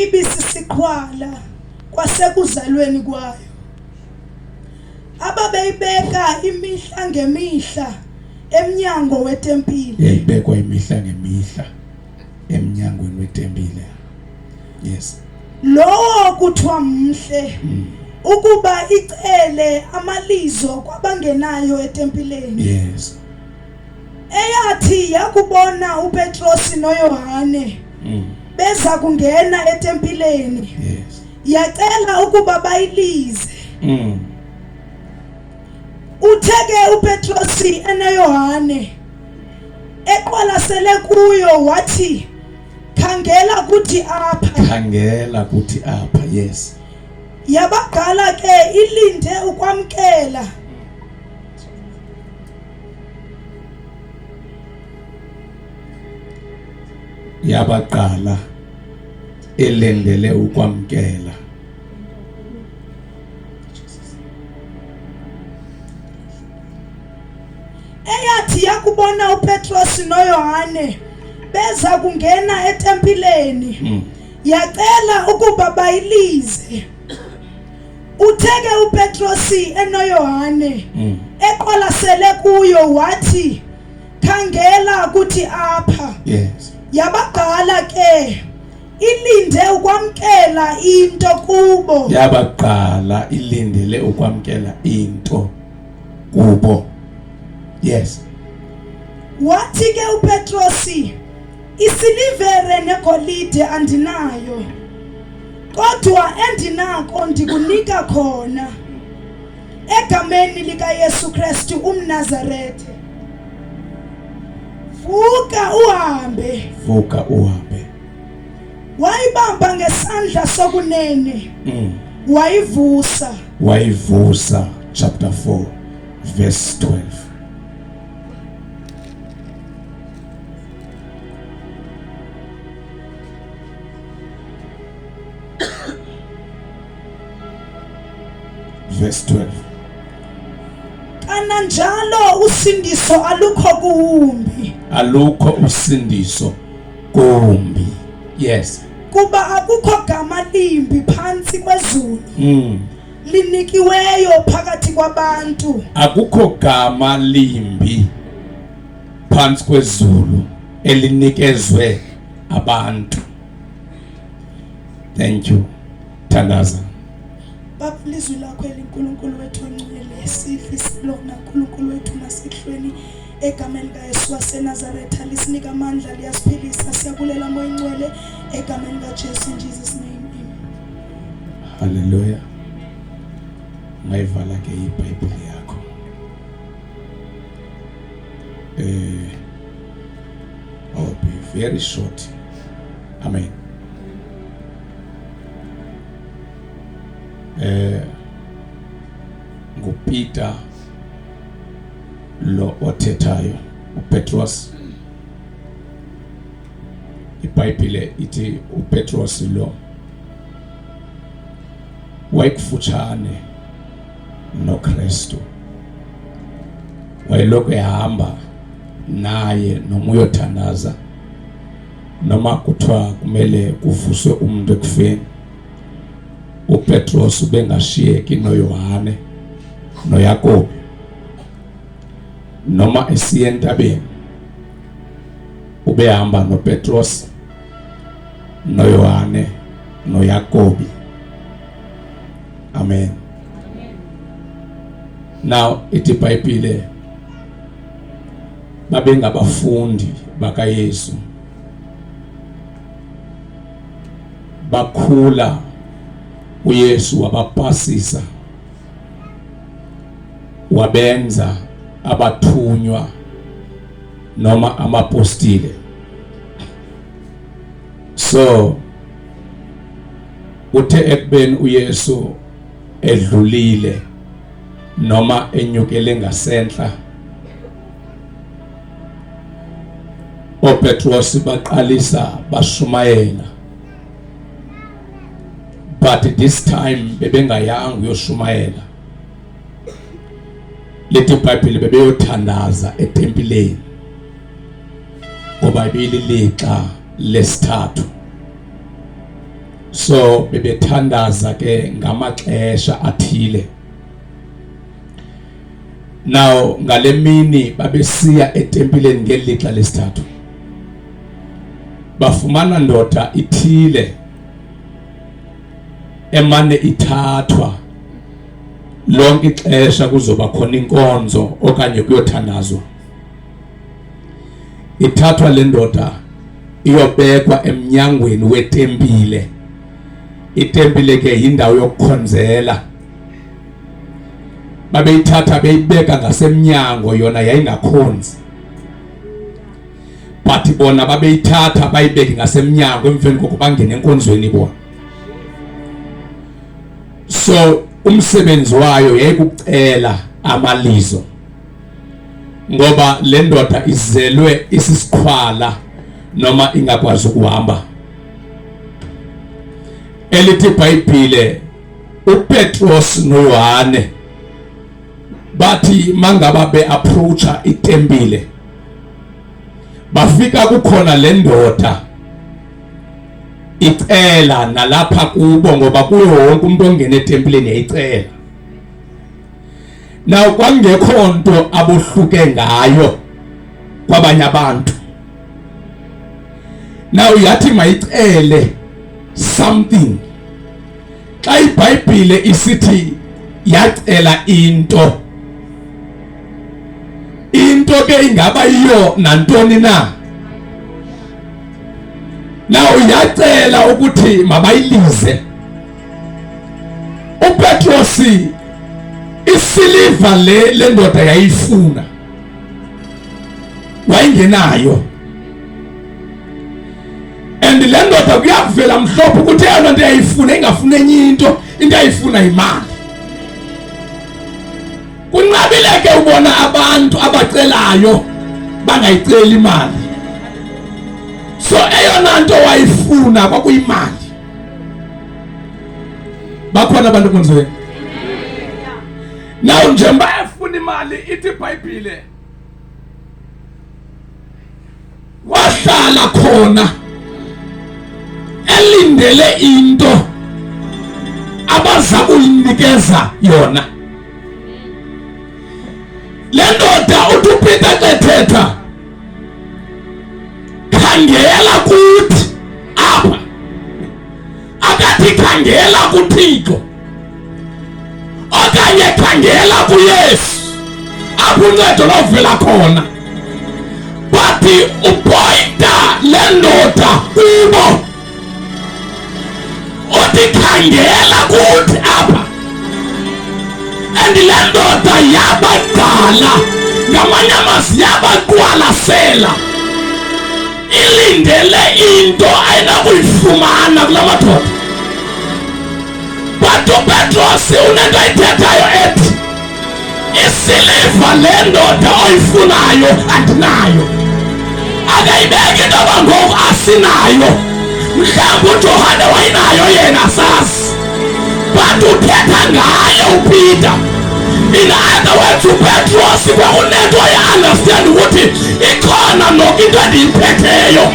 Ibisisiqhwala kwasekuzalweni kwayo. Ababeyibeka imihla ngemihla emnyango wetempile. Yayibekwa imihla ngemihla emnyangweni wetempile. Yes. Lowo kuthiwa mhle ukuba icele amalizo kwabangenayo etempileni. Yes. Eyathi yakubona uPetrosi noYohane beza kungena etempileni. Yes. Yacela ukuba bayilize. Uthe ke uPetrosi enoYohane eqwalasele kuyo wathi, khangela kuthi apha. Khangela kuthi apha. Yes. Yabagqala ke ilinde ukwamkela. Yabaqala elendele ukwamkela. Eyathi yakubona uPetrosi noYohane beza kungena etempileni, yacela ukuba bayilize. Uthe ke uPetrosi enoYohane eqwalasele kuyo wathi, khangela kuthi apha. Yes. Yabagqala ke ilinde ukwamkela into kubo. Yabaqala ilindele ukwamkela into kubo. Yes. Wathi ke uPetrosi, isilivere negolide andinayo, kodwa endinako ndikunika khona, egameni likaYesu Kristu umNazarethe. Vuka uhambe. Vuka uhambe. Wayibamba ngesandla sokunene. Wayivusa. Wayivusa. Chapter 4 verse 12. Verse 12. Kananjalo usindiso alukho kuwumbi. Alukho usindiso kuwumbi. Yes. Kuba akukho gama limbi phantsi kwezulu. Linikiweyo phakathi kwabantu. Akukho gama limbi phantsi kwezulu elinikezwe abantu. Thank you. Thandaza. Baba, lizwi lakho eliNkulunkulu wethu ongcwele sifisilona uNkulunkulu wethu nasehlweni egameni kaYesu waseNazaretha, lisinika amandla, liyasiphilisa. Siyabulela Moya Ingcwele egameni kaJesu, in Jesus name. Amen. Hallelujah. Ngayivala ke iBhayibheli yakho. I'll be very short. Amen. nguPeter lo othethayo, uPetros. iBhayibhile ithi uPetros lo wayekufutshane noKristu, wayelokhu ehamba naye noma uyothandaza, noma kuthiwa kumele kuvuswe umuntu ekufeni, uPetros ubengashiyeki noYohane noYakobi, noma esiya entabeni ubehamba noPetros noYohane noYakobi. Amen. Now ithi iBhayibhile babengabafundi bakaYesu, bakhula, uYesu wabapasisa, wabenza abathunywa noma amapostile. So uthe ekubeni uYesu edlulile noma enyukele ngasenhla, oPetros baqalisa bashumayela, but this time bebengayanga uyoshumayela. Lethi iBhayibheli bebeyothandaza etempileni ngoba ibililixa lesithathu. So bebethandaza ke ngamaxesha athile. Now ngale mini babesiya etempileni ngelixa lesithathu. Bafumana ndoda ithile emane ithathwa lonke ixesha kuzoba khona inkonzo okanye kuyothandazwa. Ithathwa le ndoda iyobekwa emnyangweni wetempile. Itempile ke yindawo yokukhonzela. Babeyithatha beyibeka ngasemnyango, yona yayingakhonzi, but bona babeyithatha bayibeke ngasemnyango emveni kokuba bangene enkonzweni bona. So umsebenzi wayo yayikucela amalizo, ngoba le ndoda izelwe isisiqhwala noma ingakwazi ukuhamba. Elithi iBhayibhile uPetros noYohane bathi mangaba beapproacha itempile, bafika kukhona le ndoda icela nalapha kubo, ngoba kuyo wonke umuntu ongena etempileni yayicela. Now kwangekho nto abohluke ngayo kwabanye abantu. Now yathi mayicele something. Xa iBhayibhile isithi yacela into, into ke ingaba yiyo nantoni na. Now yacela ukuthi mabayilize uPetrosi isiliva le lendoda yayifuna, wayingenayo. And le ndoda kuyavela mhlophe ukuthi eyona nto yayifuna ingafuna enye into, into ayifuna imali. Kunqabile ke ubona abantu abacelayo bangayiceli imali. So eyona nto wayifuna kwakuyimali. Bakhona abantu enkonzweni now njengoba efuna imali, ithi iBhayibhile wahlala khona elindele into abaza kuyinikeza yona le ndoda. Uthi uPeter xa ethetha, khangela kuthi apha, akathi khangela kuThixo okanye khangela kuYesu apho uncedo lovela khona, but upointa le ndoda kubo, uthi khangela kuthi apha. And le ndoda yabadala, ngamanye amazwi yabaqwalasela, ilindele into ayinakuyifumana kula madoda. But uPetros unento ayithethayo ethi isiliva le ndoda oyifunayo andinayo. Akayibeki into yoba ngoku asinayo, mhlawumbi uJohane wayinayo yena asazi, but uthetha ngaye uPeter. In other words, uPetros kwakunento ye-understand ukuthi ikhona noko into endiyiphetheyo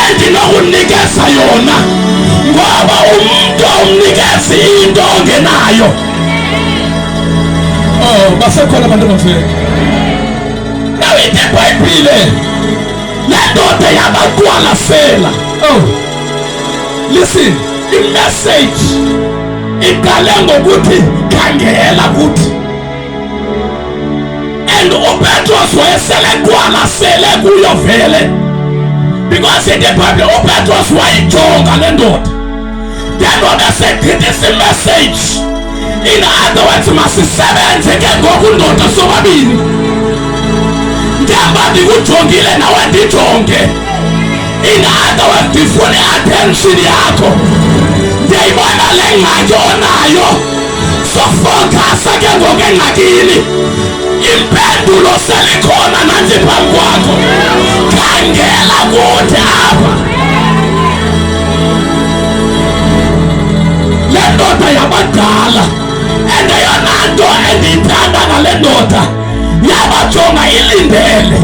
endinokunikeza yona, ngoba umntu awumnikezi into ongenayo. Oh, basekhona abantu abafike. Now ithi iBhayibhile le ndoda yabaqwalasela. Oh, listen, imessage iqale ngokuthi khangela kuthi, and uPetros wayesele qwalasele kuyo vele, because in the Bible uPetros wayijonga le ndoda, then wabesegqithisa imessage. In other words, masisebenze ke ngoku ndoda sobabini, njengoba ndikujongile nawe ndijonge. In other words, ndifuna i-attention yakho, ndiyayibona le ngxaki onayo, so focusa ke ngoku engxakini, impendulo selikhona nantsi phambi kwakho, khangela kuthi apha. Le ndoda yabadala, and eyona nto endiyithanda ngale ndoda, yabajonga ilindele.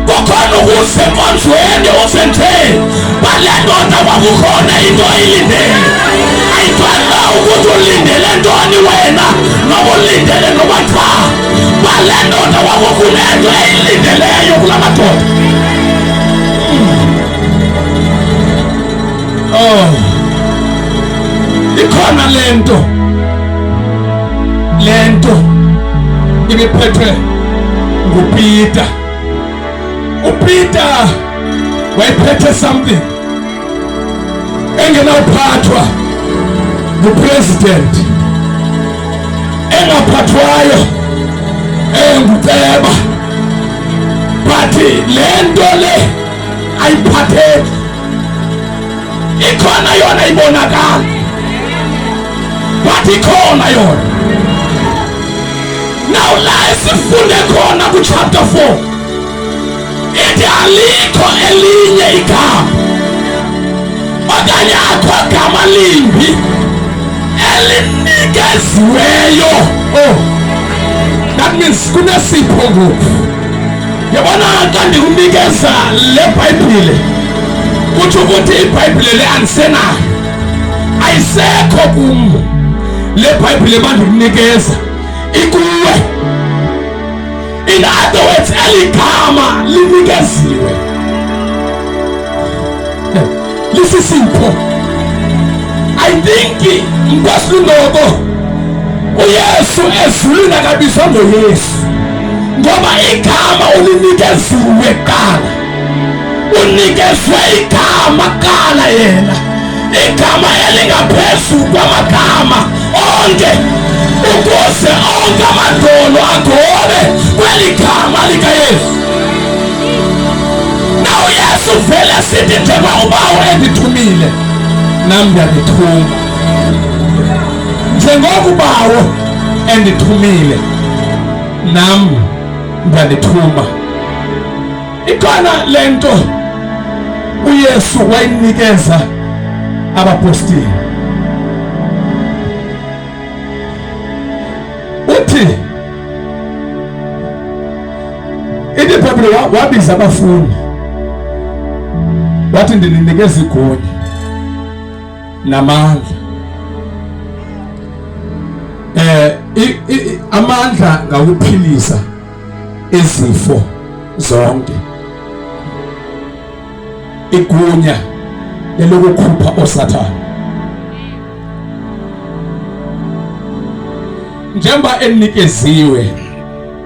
Kukhona ukuze enkonzweni uze nje, bale ndoda kwakukhona into ayilindele. Ukuthi ulindele ntoni wena noba ulindele noba cha, bale ndoda kwakukunento eyilindeleyo kula madoda. Oh, ikhona lento, lento ibiphethwe nguPeter. UPeter wayephethe something engenawuphathwa ngupresident, engaphathwayo enguceba, but lento le ayiphatheki. Ikhona yona, ibonakala, but ikhona yona. Now la esifunde khona ku chapter 4, ithi alikho elinye igama okanye akho gama limbi elinikeziweyo. Oh, that means kunesipho ngoku. Yabona, xa ndikunikeza le Bhayibhile, kutsho ukuthi iBhayibhile le andisenayo, ayisekho kum. Le Bhayibhile bandikunikeza ikuwe. In other words, eligama linikeziwe, lisisipho. I think nkosilungoko uYesu ezulwini akabizwa ngoYesu, ngoba igama ulinikeziwe kuqala. Unikezwe igama kuqala yena, igama elingaphezu kwamagama onke, ukuze onke amadolo agobe kweli gama likaYesu. Na uYesu vele sithi, njengoba uBawo endithumile, nam ndiyanithuma. Njengoko uBawo endithumile, nam ndiyanithuma. Ikhona lento uYesu wayinikeza abapostile. Uthi ithi iBhayibhile, wabiza abafundi, wathi, "Ndininikeza igunya namandla." Amandla ngawuphilisa izifo zonke, igunya lelokukhupha osathana. Njengoba enikeziwe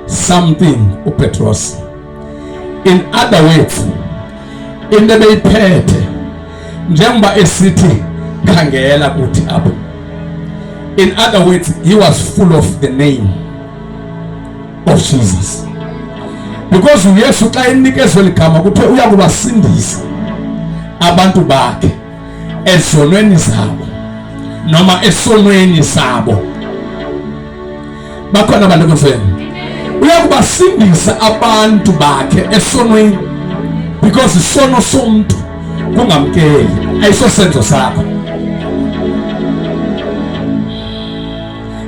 something uPetros, in other words, into ebeyiphethe, njengoba esithi khangela kuthi apha, in other words, he was full of the name of Jesus, because uYesu xa enikezwe ligama, kuthiwe uyakubasindisa abantu bakhe ezonweni zabo noma esonweni sabo. Bakhona abantu enkosini, uyakubasindisa abantu bakhe esonweni, because isono somuntu kungamkeli, ayisosenzo sakho.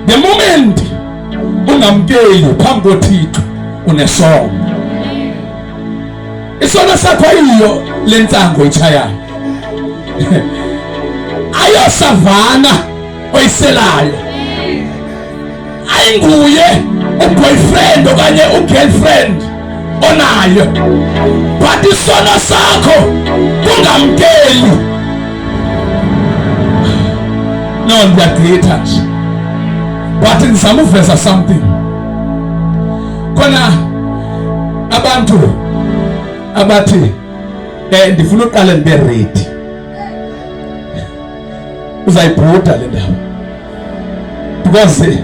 The moment ungamkeli phambi koThixo, unesono. Isono sakho ayiyo lentsango ichayayo, ayosavana oyiselayo, ayinguye uboyfriend okanye ugirlfriend onayo, but isono sakho kungamkeli. No, ndiyagqitha nje, but ndizama uveza something. Khona abantu abathi, ndifuna uqale ndibe ready." Uzayibhuda le ndaba, because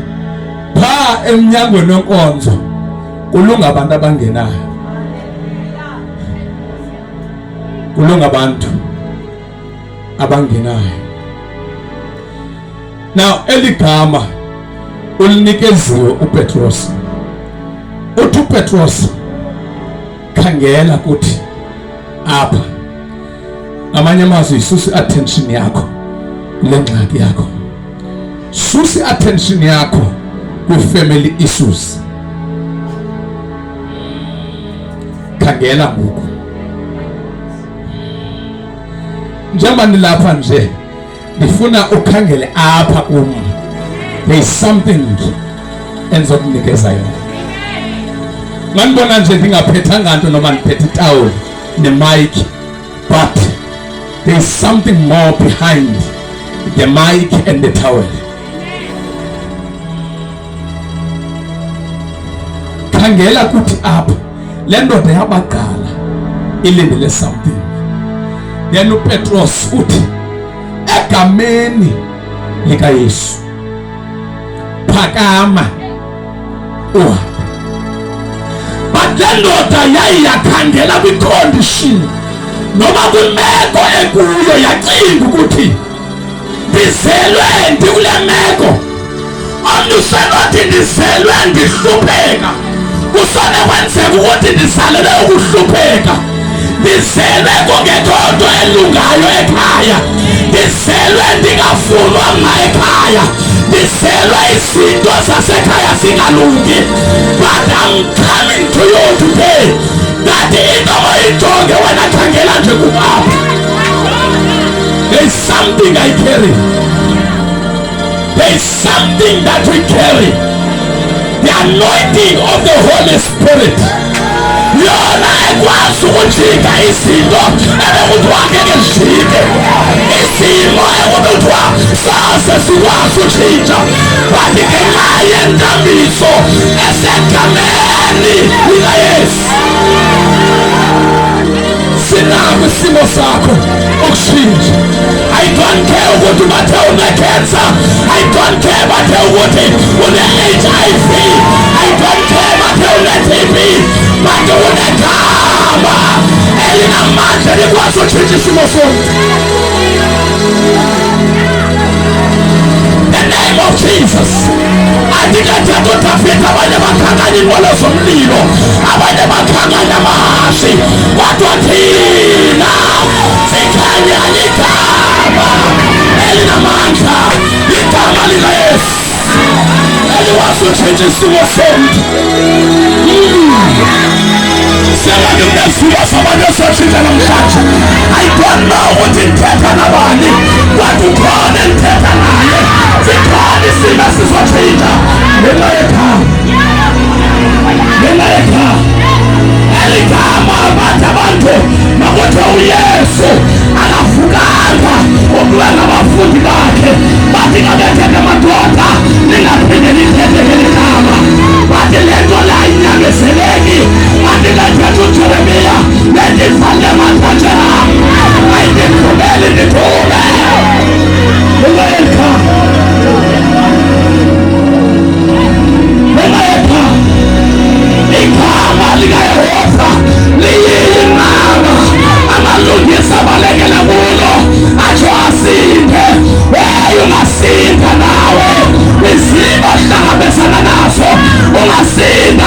pha emnyangweni wenkonzo kulunga abantu abangenayo, kulunga abantu abangenayo. Now eligama ulinikeziwe uPetros. Uthi uPetros, "Khangela kuthi apha." Amanye amazwi, isusa i-attention yakho kule ngxaki yakho, susa i-attention yakho kwi-family issues, khangela ngoku. Njengoba nilapha nje, Ndifuna ukhangele apha kum. There is something endizokunikeza yona. Mandibona nje ndingaphethanga nto noma ndiphethe itawuli ne-mic, but there is something more behind the mic and the towel. Khangela kuthi apha le ndoda yabagqala ilindele something. Then uPetros uthi egameni likaYesu phakama uhambe. But le ndoda yaye yakhangela kwicondition noma kwimeko ekuyo, yacinga ukuthi ndizelwe ndikule meko. Omnye usenothi ndizelwe ndihlupheka, kusone kwenzeka ukuthi ndizalelwe ukuhlupheka, ndizelwe kungekho nto elungayo ekhaya, ndizelwe ndingafunwa mna ekhaya, ndizelwe izinto zasekhaya zingalungi. But I'm coming to you today that into oyijonge wena, khangela nje kum apha. There is something I carry. There is something that we carry. The anointing of the Holy Spirit. Yona ekwazi ukujika izinto ebekuthiwa ngeke zijike. Isimo ekuthiwa sase sikwazi utshintsha. But ngenxa yentambiso esegameni likaYesu, sinako isimo sakho ukushintsha. I don't care ukuthi bathe une-cancer, I don't care bathe ukuthi une-HIV, I don't care bathe une-TB, but unegama elinamandla likwazi utshintsha isimo somntu. The name of Jesus. Andikathetha uDavide, abanye bakhankanya iinqwelo zomlilo, abanye bakhankanya amahashe, kodwa thina sikhanyanya igama elinamandla, igama likaYesu elikwazi utshintsha isimo somntu. Sengathi kunesimo sabantu esotshintsha namhlanje. I don't know ukuthi ndithetha nabani, kodwa ukhona endithetha naye. Sikhona isimo esizotshintsha ngenxa yegama, ngenxa yegama. Eli gama bathi abantu makuthiwe uYesu akavukanga ukuba ngabafundi bakhe, bathi ngabethethe madoda, ningaphinde nithethe ngeli gama. Bathi le nto le ayinyamezeleki. Andingathetha uJeremiya, le nto ivale mathathe am, ayindivumeli ndithume ngenxa yeli gama, ngenxa yegama. Igama likaYehova liyinqaba, amalungisa balekela kulo atsho asinde. Hey, ungasinda nawe kwizimo ohlangabezana nazo, ungasinda.